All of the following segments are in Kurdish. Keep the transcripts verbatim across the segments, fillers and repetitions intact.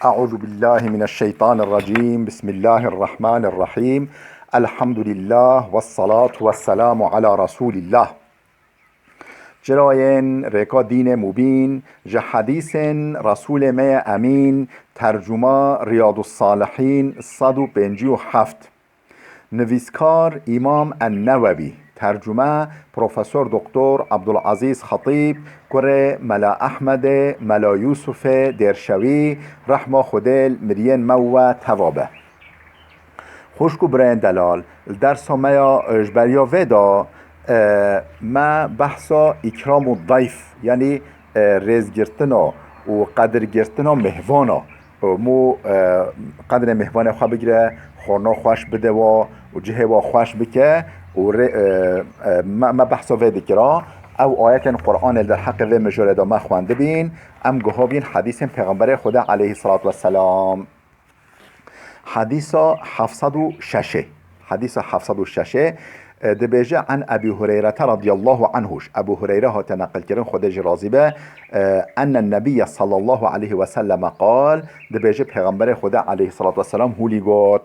أعوذ بالله من الشيطان الرجيم. بسم الله الرحمن الرحيم. الحمد لله والصلاة والسلام على رسول الله. Çirayên rêka dînê mubîn, ji hedîsên Resûlê me ye Emîn, tercuma Riyadus Salihîn sed û pêncî û heft. Nivîskar Îmam En-Newewî, tercume Profesor Doktor Abdulazîz Xetîb, kurê Mela Ehmedê, Mela Yûsufê Dêrşewî, rehma Xwedê li miriyên me û we teva be. Xwişk û birayên delal, li dersa me ya, e, ji beriya vê de, e, me behsa îkram û dayf, yanî, e, rêzgirtina û qedirgirtina mêhvana, e, mû, e, qedrê mêhvanê xwe bigire, xwarina xweş bide wa û cihê wa xweş bike û rê-, e, e, me, me behsa vê dikira. Ew ayetên Qur'anê li derheqê vê mijûlê de me xwendibîn, em guha bîn hedîsên Pêxemberê Xwedê aleyhisselatu vesselam. Hedîsa heft sed û şeş ê. Hedîsa heft sed û şeş ê, e, dibêje, An Ebî Hureyrete radiyallahu anhu, ji Ebû Hureyre hate neqilkirin, Xwedê jî razî be, e, Ennen Nebiyye sallallahu aleyhi ve selleme qal, dibêje, Pêxemberê Xwedê aleyhissalatu vesselam hûlî got,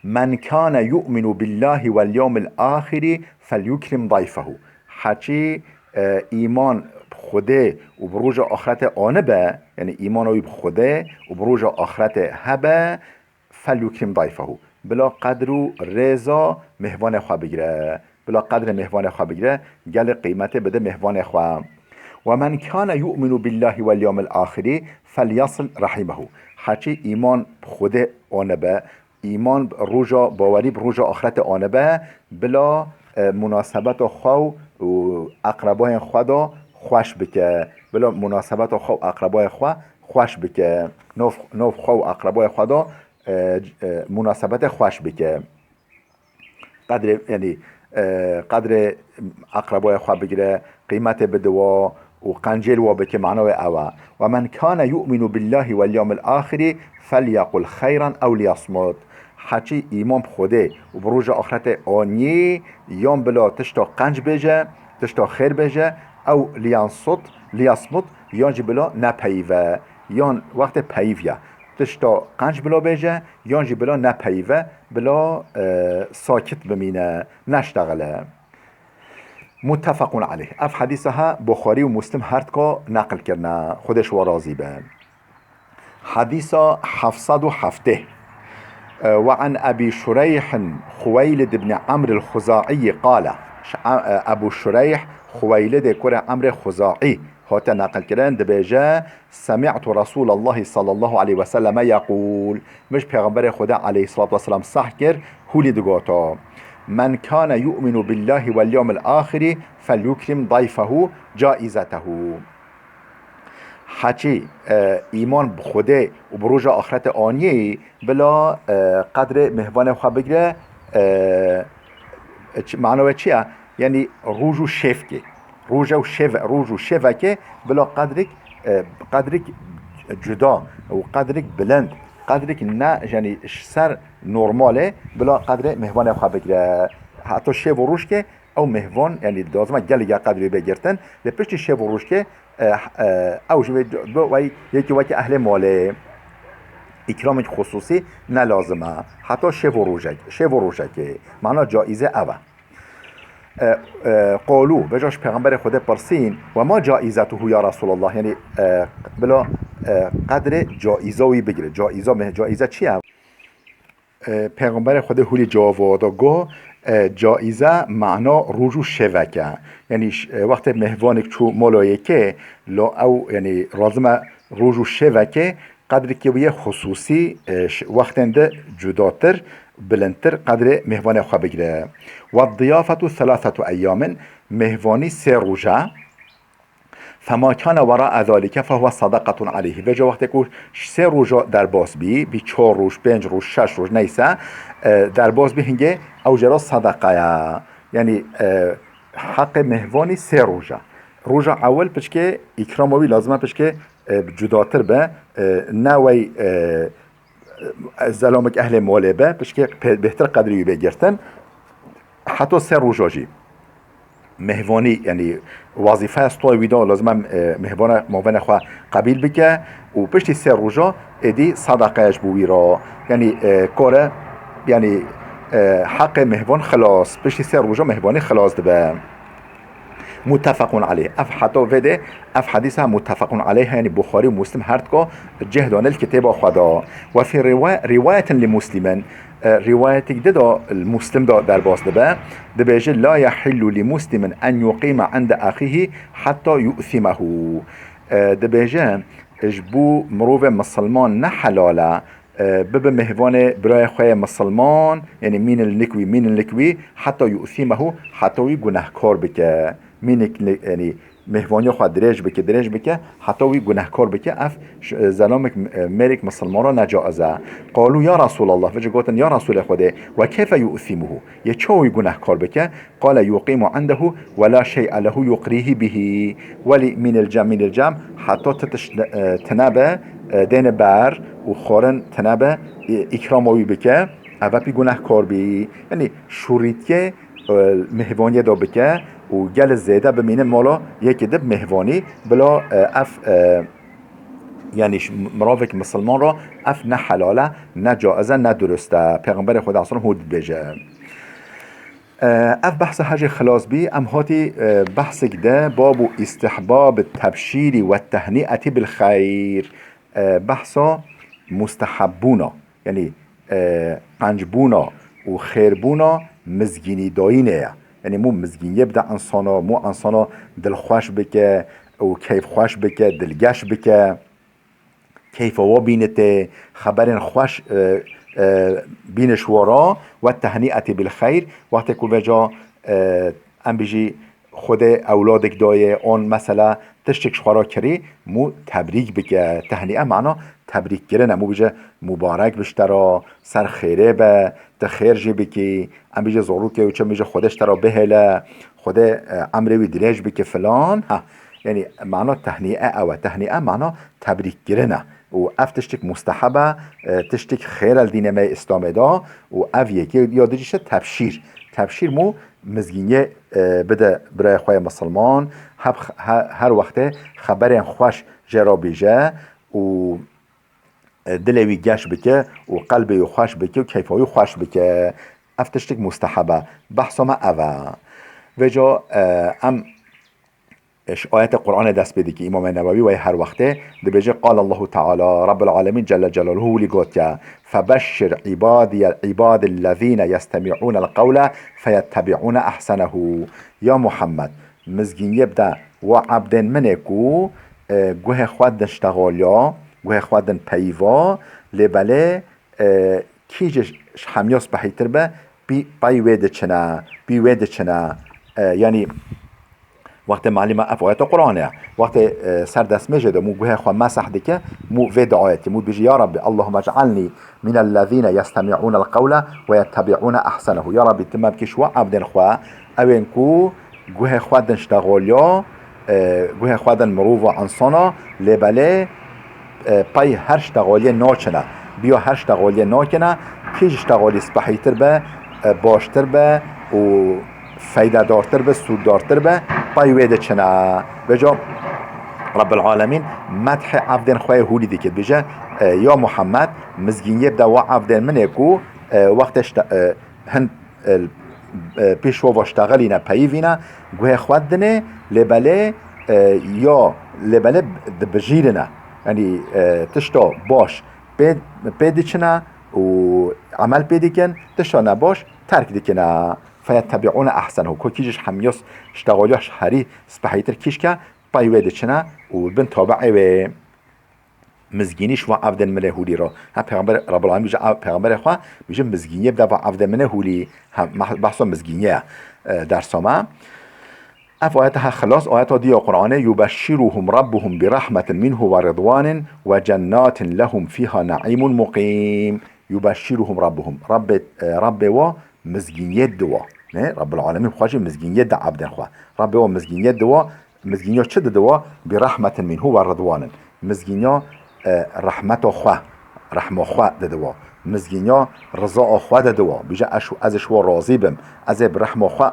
Men kâne yu'minu billâhi vel yawmil âxiri felyukrim dayfehu. Heçî, e, îman bi Xwedê û bi roja axirete anibe, yanî îmana wî bi Xwedê û bi roja axirete hebe, felyukrim dayfehu. Bila qedr û rêza mêhvanê xwe bigire. Bila qedrê mêhvanê xwe bigire, gelê qîmetê bide mêhvanê xwe. Ve men kâne yu'minu billâhi vel yawmil âxiri felyasil rahimehu. Heçî îman bi Xwedê anibe, îman bi roja, bawerî bi roja axirete anibe, bila, e, munasebeta xwe û eqrebayên xwe de xweş bike. Bila munasebeta xwe û eqrebayê xwe xweş bike. Nav, nav xwe û eqrebayê xwe de, e, e, munasebetê xweş bike. Qedrê, yanî, e, qedrê eqrebayê xwe bigire, qîmetê bide wa û qencê li wa bike, mana wê ew e. Ve men kâne yu'minu billâhi vel yawmil âxiri felyekul xeyran ew liyasmut. Heçî îman bi Xwedê û bi roja axirete anî, yan bila tişta qenc bêje, tişta xêr bêje, ew liyansut, liyasmut, yan jî bila nepeyive, yan wextê peyiviye. Tişta qenc bila bêje, yan jî bila nepeyive, bila, e, sakit bimîne, neştexile. Muttefequn aleyh. Ev hedîsa he Buxarî û Muslim her tika neqil kirine. Xwedê ji wan razî be. Hedîsa heft sed û heftê. E, ve an Ebî Şureyhin Xuweylid ibn Amr el-Xuza'iyyi qale. Ji, e, Ebû Şureyh Xuweylidê kurê Amrê Xuza'î hate neqil kirin, dibêje, Semi'tu Resûlallahi sallallahu aleyhi ve selleme yekûl. Min ji Pêxemberê Xwedê aleyhissalatu vesselam seh kir, hûlî digota, Men kâne yu'minu billâhi vel yawmil âxiri felyukrim dayfehu caizetehu. Heçî, e, îman bi Xwedê û bi roja axirete aniyê, bila, e, qedrê mêhvanê xwe bigire, e, çi, mana wê çi ye? Yanî roj û şevkê. Roje û şeve-, roj û şevekê bila qedrik, e, qedrik cuda û qedrik bilind, qedrik ne, yanî ji ser normalê bila qedrê mêhvanê xwe bigire. Heta şev û rojkê ew mêhvan, yanî lazim e gelek ya qedrî bê girtin. Lê piştî şev û rojkê, e, e, ew ji vê do-, wey yekî wekî ehlê malê îkramekî xusûsî ne lazim e. Heta şev û rojek, şev û rojekê. Mana caîze ev e. E, e, qalû, vêca ji Pêxemberê Xwedê pirsîn, "Ve ma caizetuhu ya Resulallah?" Yanî, e, bila, e, qedrê caiza wî bigire. Caiza me-, caize çi ye? E, Pêxemberê Xwedê hûlî cewab da, got, e, caize mana roj û şevek e. Yanî, ş-, e, wextê mêhvanek çû mala yekê, la ew, yanî, lazim e roj û şevekê qedrikê wî yê xusûsî, e, ş-, wextên de cudatir, bilindtir qedrê mêhvanê xwe bigire. Ve diyafetu selasetu eyyamin, mêhvanî sê roj e. Fema kâne wera'a zalike fehuve sadaqatun aleyhi. Vêca wextê ku sê roja derbas bî, bî çar roj, pênc roj, şeş roj, neyse, e, derbas bî hingê ew jê re sadaqa ye. Yanî, e, heqê mêhvanî sê roj e. Roja ewil pişkê îkrama wî lazim e pişkê, e, cudatir be, e, ne wey, e, e, zelamek ehlê molê be, pişkê pê-, bêhtir qedrî wî bê girtin. Heta sê roja jî. mehvanî, yanî wazîfeya stoyê wî da, lazim e, e, mehvana, mavena xwe qebîl bike û piştî sê roja êdî sedeqeya ji bo wî re, yanî, e, kore, yanî, e, heqê mehvan xilas, piştî sê roja mehvanî xilas dibe. Muttefequn aleyh. Ev heta vê de, ev hedîsa muttefequn aleyh, yanî Buxarî û Muslim her dika cih dane li kitêba xwe de. Ve fî riwa-, riwayetin li Muslimin, e, riwayetik di de li Muslim de derbas dibe, dibêje, "La yahillu li muslimin en yuqîme inde axihi hatta yu'simehu." E, dibêje, ji bo mirovê misilman ne helal e, e, bibe mêvanê birayê xwe yê misilman, yanî mînin lik wî, mînin lik wî, heta yu'simehu, heta wî gunehkar bike. Mînik li, yanî mêvaniya xwe dirêj bike, dirêj bike, heta wî gunehkar bike. Ev ş-, e, zelamek, e, mêrik misilman re necaiz e. Qalû ya Resûlallah, vêca gotin, ya Resûlê Xwedê, ve keyfe yu'simuhu? Yê çawa wî gunehkar bike? Qale yuqîmu indehu ve la şey'e lehu yuqrîhi bihî. Welî mînil cem, mînil cem, heta ti tişt, e, tine be, e, dêne ber û xwarin tine be, e, îkrama wî bike, ev pî gunehkar bî. Yanî şûrîtiyê, e, mêvaniyê de bike û gelê zêde bimîne mala yekê di mêvanî, bila, e, ev, e, yanî ş-, mirovek misilman re ev ne helal e, ne caiz e, ne dirust e. Pêxemberê Xweda sallallahu aleyhi ve sellem hû dibêje. E, ev behsa her jê xilas bî, em hatî, e, behsek de babu istihbab tebşîrî ve tehnîetî bil xeyr. E, behsa mustehebbûna, yanî, e, qencbûna û xêrbûna mizgînî dayînê ye. Yanî mû mizgîniyê bide insana, mû insana dilxweş bike û keyfxweş bike, dilgeş bike. Keyfa we bînitê, xeberên xweş, e, e, bîne ji we re, ve tehnîetî bil xeyr, wextê ku vêca, e, em bijî Xwedê ewladek dayê, an mesela tiştek ji xwe re kirî, mû tebrîk bike. Tehnîe mana tebrîk kirin e, mû bije, mubarek bi ji te re, ser xêrê be, tu xêr jî bikî, em bijî zorokê û çi, em bijî Xwedê ji te re bihêle, Xwedê, e, emrê wî dirêj bike filan. Ha, yanî mana tehnîe ew e. Tehnîe mana tebrîk kirin e. Û ev tiştek musteheb e, e, tiştek xêr e li dînê me yê Îslamê de. Û ev yekê ya dî jî tebşîr. Tebşîr mû mizgîniyê, e, bide birayê xwe yê misilman. Heb-, he-, her wextê xeberên xweş jê re bêje û e, dilê wî geş bike û qelbê wî xweş bike û keyfa wî xweş bike. Ev tiştek musteheb e. Behsa me ev e. Vêca, e, em ji ayetê Qur'anê dest pê dike. Îmamê Newewî wê her wextê dibêje, Qal Allahu Teala, Rabbul Alemîn Celle Celaluhu wî gotiye, Febeşşir ibadiye, ibadillezîne yestemi'ûnel qewle feyettebi'ûne ehsenehu. Ya Muhammed, mizgîniyê bide wa ebdên min ê ku, e, guhê xwe din ştexaliya, guhê xwe din peyva, lê belê, e, kî ji, ji hemiya spehîtir be, pî, pey wê diçine, pî wê diçine. E, yanî, wextê malî me ev ayeta Qur'anê ye. Wextê, e, ser destmêjê de mû guhê xwe meseh dike, mû vê duayetî, mû dibêjî, Ya Rabbî, Allahümme ec'alnî minellezîne yestemi'ûnel qewle ve yettebi'ûne ehsenehu. Ya Rabbî, tu me bikî ji wa ebdên xwe, ewên ku guhê xwe din ştexaliya, e, guhê xwe din mirova, insana, lê belê, e, pey her ştexaliyê naçine, biya her ştexaliyê nakine, kî ji ştexalî spehîtir be, e, baştir be û feydedartir be, sûddartir be, pey wê diçine. Vêca Rabbil Alemîn methê evdên xwe yê hûlî dike, dibêje, e, Ya Muhammed, mizgîniyê bide wa evdên min ê ku, e, wextê şte-, e, hin, e, e, pêş we ve ştexelîne, peyivîne, guhê xwe dinê, lê belê, e, ya, lê belê dibijîrine. Yanî, e, tişta baş pê, pê diçine û emel pê dikin, tişta nebaş terk dikine. Feyettebi'ûne ehsenehu. Ku kî ji hemiya ştexaliya herî spehîtir kîşke, pey wê diçine û bin tabi'ê wê. Mizgînî ji va evdên min ê hûlî re. Ha, Pêxember, Rabbul Alemîn bêje, ev, Pêxemberê xwe bêje, mizgîniyê bide va evdên min ê hûlî. Ha, mah-, behsa mizgîniyê ye, e, dersa me. Ev ayet ha xilas, ayeta diya Qur'anê, "Yubeşşiruhum Rabbuhum bi rahmetin minhu ve ridwanin ve cennatin lehum fiha na'imun muqim." "Yubeşşiruhum Rabbuhum." Rabbê, e, Rabbê wa mizgîniyê diwa. Ne? Rabbul Alemîn xwe jî mizgîniyê da ebdên xwe. Rabbê wa mizgîniyê diwa, mizgîniya çi didiwa? "Bi rahmetin minhu ve ridwanin." Mizgîniya, e, rehmeta xwe, rehma xwe didiwa. mizgîniya riza xwe de diwa. Bîje ez, ez ji we razî bim. Ez ê bi rehma xwe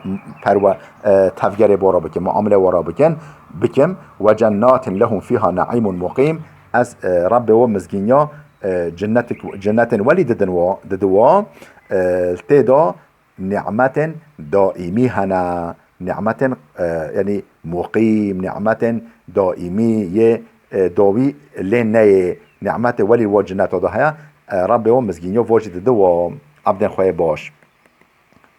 perwe, e, tevgerê bo re bikim, muamele we re bikin, bikim. Ve cennatin lehum fiha naimun muqîm. Ez, e, Rebbê we mizgîniya, e, cennetik, cennetin welî didin wa, didiwa, e, tê de nimetên daîmî hene. Nimetên, e, yanî muqîm, nimetên daîmî yê, e, dawî lê neyê. Nimetê welî wa cinneta de heye, e, Rebbê wa mizgîniya wa jî didi wa evdên xwe yê baş.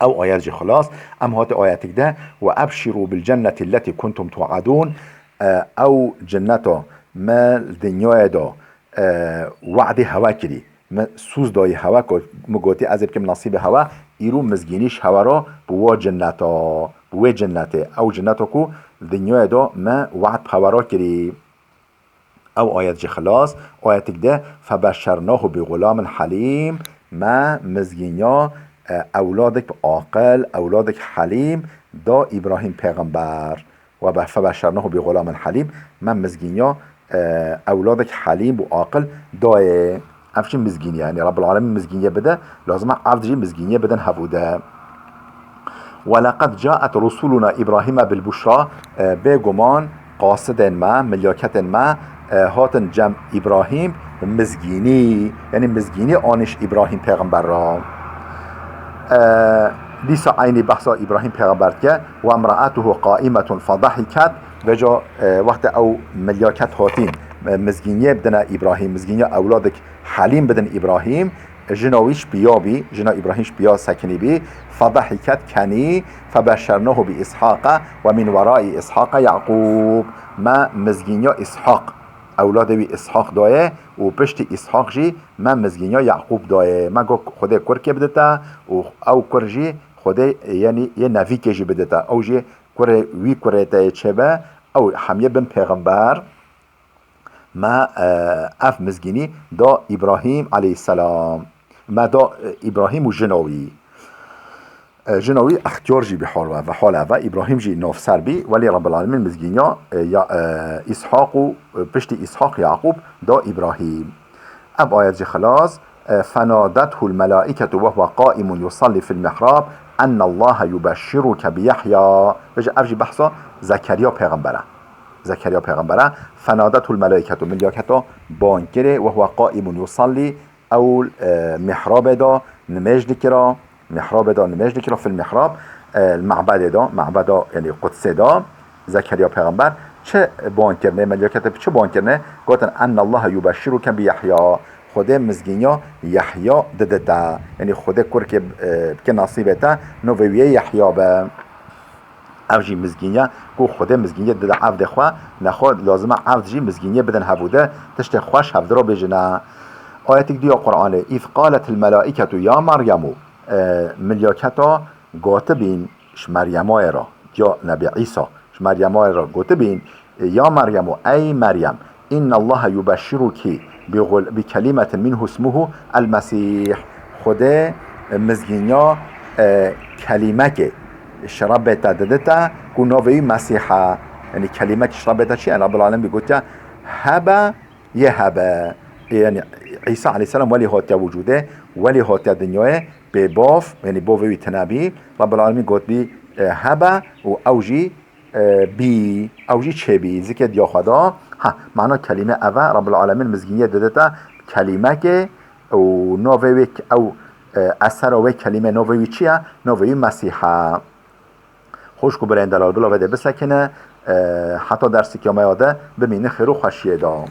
Ew ayet jî xilas. Em hate ayetik de, "Ve ebşirû bil cenneti lletî kuntum tu'edûn." E, ew cinneta me li dinyayê de, e, we'dê hewe kirî. Me sûz dayî hewe ku min gotî ez ê bikim nasîbê hewe, îro mizgînî ji hewe re bi wa cinneta, bi wê cinnetê. Ew cinneta ku li dinyayê de me we'd bi hewe re kirî. Ew ayet jî xilas. Ayetik de, "Febeşşernahu bi gulamin helîm." Me mizgîniya, e, ewladik bi aqil, ewladik helîm da Îbrahîm pêxember. Ve be-, febeşşernahu bi gulamin helîm. Me mizgîniya, e, ewladik helîm û aqil dayê. Ev jî mizgînî ye. Yanî Rabbil Alemîn mizgîniyê bide, lazim e evd jî mizgîniyê bidin hevû de. Ve leqed caet rusuluna Îbrahîme bil buşra, e, bêguman qasidên me, milyaketên me, e, hatin cem Îbrahîm mizgînî, yanî mizgînî aniş Îbrahîm pêxember re. E, dîsa eynî behsa Îbrahîm pêxember dike, "Ve imra'atuhu qaimetun fedahiket." Vêca, e, wextê ew milyaket hatîn, e, mizgîniyê bidine Îbrahîm, mizgîniya ewladik helîm bidin Îbrahîm, jina wî ji piya bî, jina Îbrahîm ji piya sekinî bî, fedahiket kenî, febeşşernahu bi Îshaqe ve min werai Îshaqe Yaqûb. Me mizgîniya Îshaq, ewladê wî Îshaq dayê û piştî Îshaq jî me mizgîniya Yaqûb dayê. Me got Xwedê kurkê bidite û ew kur jî Xwedê, yanî yê nevîkê jî bidite. Ew jî kurê wî kurê te yê çêbe, ew hemiyê bin pêxember. Me, e, ev mizgînî da Îbrahîm aleyhisselam. Me da, e, Îbrahîm û jina wî. E, jina wî extiyar jî bî hal ve, ve hal ve. Îbrahîm jî navser bî, welî Rabbil Alemîn mizgîniya, e, ya, e, Îshaq û, e, piştî Îshaq Yaqûb da Îbrahîm. Ev ayet jî xilas. E, "Fenadethul melaiketu ve huve qaimun yusalli fil mihrab, ennallaha yubeşşiruke bi Yahya." Vêca ev jî behsa Zekeriya pêxember e. Zekeriya pêxember e. "Fenadethul melaiketu", milyaketa bang kirê, "ve huve qaimun yusalli", ew, e, mihrabê de nimêj dikira, mihrabê de nimêj dikira, fil mihrab, e, li mebedê de, mebeda, yanî Qudsê de, Zekeriya pêxember, çi bang kirine, milyakete bi çi bang kirine? Gotin, "Ennallaha yubeşşiruke bi Yahya." Xwedê mizgîniya Yahya dide te. Yanî Xwedê kurkê, e, bike nasîbê te, navê wî yê Yahya be. Ev jî mizgîniye ku Xwedê mizgîniyê dide evdê xwe, nexwe lazim e evd jî mizgîniyê bidin hevû de, tiştê xweş hevdira bêjine. Ayetik diya Qur'anê, "Îz qaletil melaiketu ya Meryemu", e, milyaketa gotibîn ji Meryemayê re, ya Nebî Îsa, ji Meryemayê re gotibîn, "Ya Meryemu, ey Meryem, innallaha yubeşşiruki bi gul-, bi kelimetin minhu ismuhu el Mesîh." Xwedê, e, mizgîniya, e, kelîmekê ji Rebbê te didite ku navê wî Mesîh e. Yanî kelîmek ji Rebbê te çi ye? Rabbil Alemîn gotiye, "Hebe yê hebe." Yanî Îsa aleyhisselam welî hatiye wicûdê, welî hatiye dinyayê, bê bav, yanî bavê wî tune bî. Rabbil Alemîn gotbî, e, "Hebe" û ew jî e, bî, ew jî çêbî, zikê diya xwe da. Ha, mana kelîme ev e, Rabbil Alemîn mizgîniyê dide te kelîmekê û navê wê k-, ew, e, esera wê kelîmê navê wî çi ye? Navê wî Mesîh e. Xwişk û birên delal bila vê de bisekine, e, heta dersê kiyameya de bimînin xêr û xweşiyê de.